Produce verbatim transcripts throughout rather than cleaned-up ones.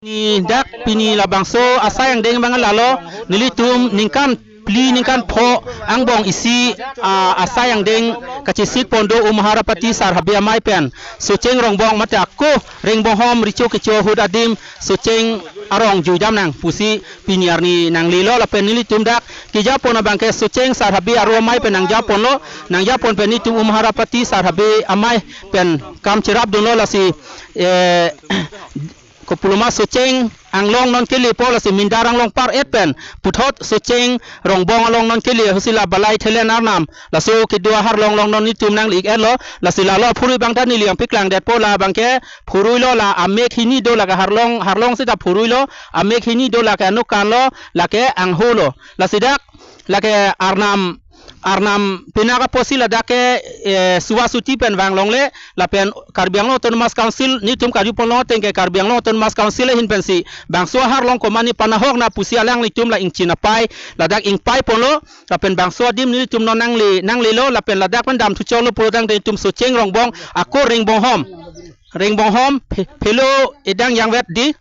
Ni dak pini labangso asai angdeng abang lalo, nelitum ningkan phli ningkan pho angbong isi, ah, asai angdeng kachesik pon do Umharapati Sar Habe Amei pen Socheng Rongbong mate ako Ringbonghom recho kecho ahut adim Socheng arong juidam nang pusi pini arni nanglelo lapen nelitum dak kejapon abangke Socheng Sar Habe aro amei pen nangjapon lo, nangjapon pen nelitum Umharapati Sar Habe Amei pen kam cherapdunlo lasi, eh, kopuloma Socheng anglong non kelepo lasi Mindar anglong par et pen puthot Socheng Rongbong along non kele ahutsi la Balai Thelen Arnam laso kedo aharlong along non nelitum nangli-iklo lasi lalo phurui abang ta neli nangpaklangdetpo labangke phurui lo la amek hini do lake harlong, harlong seta phurui lo amek hini do lake anokan lo lake angho lo lasi dak lake Arnam Arnam pinak apotsi ladak ke, eh, suwa suti pen vang longle lapen Karbi Anglong Autonomous Council nelitum karju pon long ateng ke Karbi Anglong Autonomous Council ahin pensi bangso aharlong komane panahok na pusi alanglitum la ingchin apai ladak ingpai ponlo lapen bangso adim nelitum non nangli nanglelo lapen ladak pen damthu choklo pulotangte nelitum Socheng Rongbong ako Ringbonghom, Ringbonghom phe-, phelo idang jangvet di.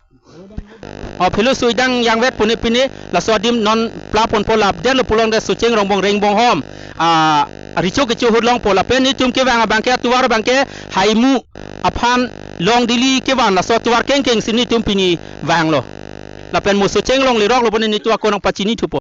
Oh, phelo so idang jangvet pune pine laso adim non pla ponpo lapdetlo pulotangte Socheng Rongbong Ringbonghom, ah, recho kecho ahut longpo lapen nelitum kevang abangke atovar abangke Haimu aphan Longdili kevan laso atovar kengkeng si nelitum pini vanglo. Lapen mo Socheng along leroklo pune nelitum ako nangpachini thupo.